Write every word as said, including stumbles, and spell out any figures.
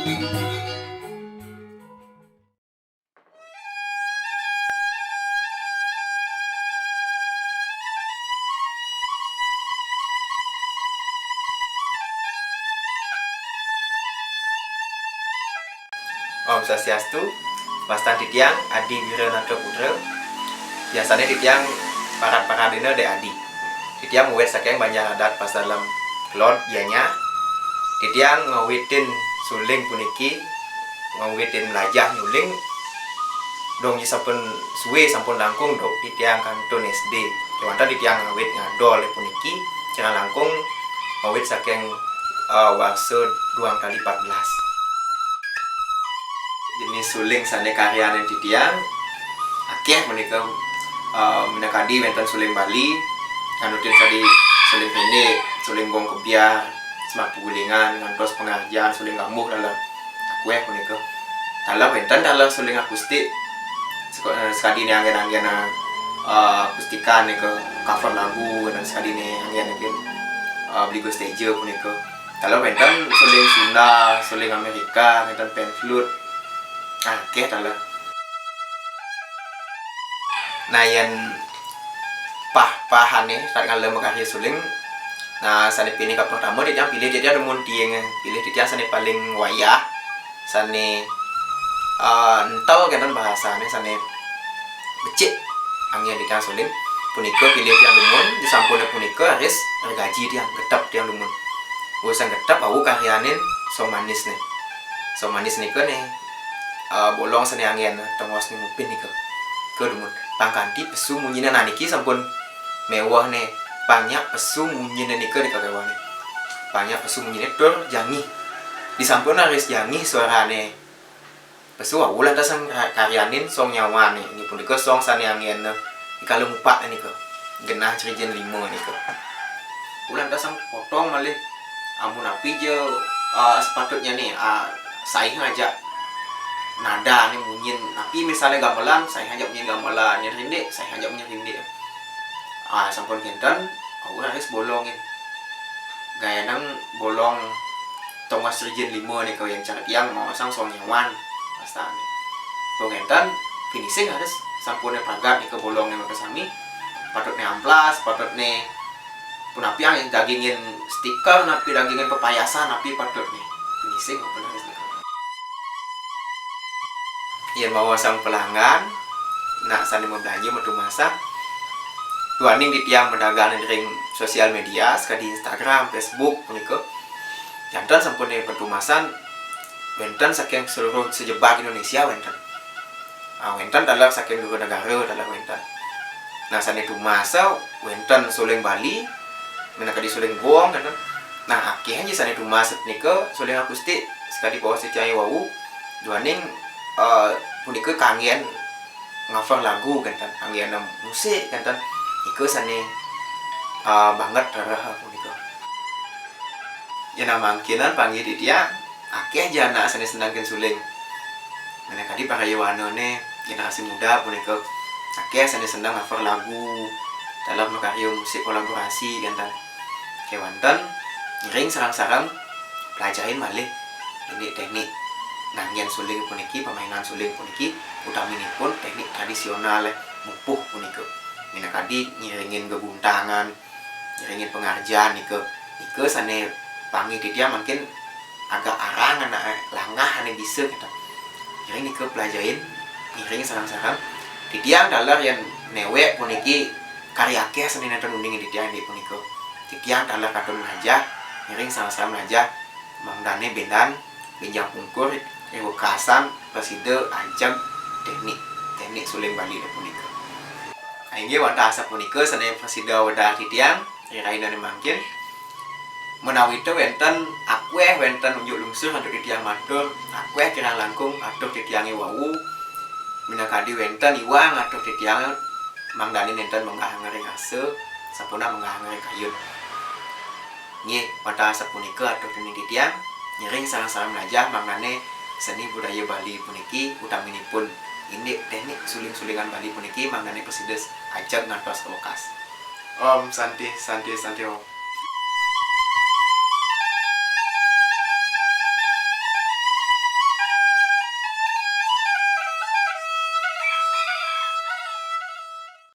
Om Swastiastu, wastan titiang Adi Wiranata Putra. Biasane titiang parat-paradina Dek Adi. Titiang muwit saking Banjar Adat Pasar Lem Kelod, Gianyar. Titiang ngawitin suling puniki, ngawitin mlajah nyuling, dong sampun suwe, sampun langkung duk titiang kantun S D. Kewanten titiang ngawit ngadol puniki, kirang langkung ngawit saking, eh, warsa duang tali pat belas. Jenis suling sane karyanin titiang akeh punika, eh, minakadi wenten suling Bali, nganutin sadi suling pendek, suling gong kebyar, semak gulingan, ngantos pangarjan, suling gambuh taler. Akeh punika. Taler wenten taler suling akustik, seko-, eh, sekadine anggen-anggen, eh, akustikan nika, cover lagu, dan sekadine anggen-anggen, eh, Bligo Stage punika. Taler wenten suling Sunda, suling Amerika, wenten pan flute. Akeh taler. Nah, yen pah-pahane tatkala makarya suling, nah, sane pinih kapertama titiang pilih titiang dumun tiing, pilih titiang sane paling wayah, sane, eh, entel kenten bahasane, sane becik anggen titiang suling. Punika pilih titiang dumun, disampune punika raris regaji titiang, getep titiang dumun. Urusan getep wau karyanin Song Manis ne. Song Manis nika ne, eh, bolong sane anggen tongos ne ngupin nika. Nika dumun. Pang kanti pesu munyine, nah, niki sampun meweh ne. Pang nyak pesu munyine nika, nika kewehne. Pang nyak pesu munyine tur jangih. Disampun raris jangih suarane pesu wau lantas sang ra-, karyanin song nyawane. Inggih punika song sane anggen, eh, kala mupak nika. Genah Jerijen lima nika. Wau lantas sang potong malih. Amun napi ja, eh, sepatutnya nih, ah, saih ngajak nadane munyin. Napi misalnya gamelan, saih ngajak munyin gamelan. Yen rindik, saih ngajak munyin rindik. Ah, sampun kenten, wau raris bolongin. Gayanang bolong tongos Jerijen lima nika, yen cara tiang maosang song nyawan, wastane. Pun ngenten, finishing harus sampune pagat nika bolongne makasami. Patutne amplas, patutne punapi, dagingin stiker, napi dagingin pepayasan, napi patutne. Finishing pun harus nika. Yen maosang pelanggan, nak sane mabelanja, matumasan, duaning titiang madagang ring sosial media, sekadi Instagram, Facebook, punika. Janten sampune patumasan, wenten saking seluruh sejebag Indonesia wenten. Ah, wenten taler saking dua negara taler wenten. Nah, sane tumasa wenten suling Bali, minakadi suling gong, wenten. Nah, akeh aja sane tumas nika suling akustik, sekadi paos titiang wau, duaning, eh, punika kanggen cover lagu, wenten, kanggen musik, wenten. Nika sane, eh, banget rereh punika. Yen mangkinan panggih titiang, akeh ja anak sane seneng ken suling. Minakadi para yowanane, generasi muda punika akeh sane seneng cover lagu, taler makarya musik kolaborasi, wenten. Kewanten ngiring sareng-sareng pelajahin malih indik teknik nganggen suling puniki, pamainan suling puniki, utaminipun teknik tradisional, eh, mupuh punika. Minakadi ngiringin geguntangan, ngiringin pangarjan nika, nika sane panggih titiang mangkin agak arang anake, langah ane bisa kita. Ngiring nika pelajahin, ngiring sareng-sareng. Titiang taler yen newek puniki kari akeh sane nenten uning titiang indik punika. Titiang taler katun mlajah, ngiring sareng-sareng mlajah, mangdane bendan benjang pungkur, ring wekasan prasida ajeg teknik, teknik suling Bali punika. Inggih wantah asapunika sane prasida wedah titiang ring rahinane mangkin. Menawita wenten akueh, wenten unjuk lungsur antuk titiang matur, akueh kirang langkung atur titiange wau, minakadi wenten iwang atur titiang mangdane nenten menggahang ring asa, sampun menggahang ring kayun. Nggih, wantah sapunika atur dening titiang, ngiring sareng-sareng mlajah mangdane seni budaya Bali puniki, utaminipun indik teknik suling-sulingan Bali puniki mangdane prasida ajeg ngantos ka wekas. Om Santi, Santi, Santi Om.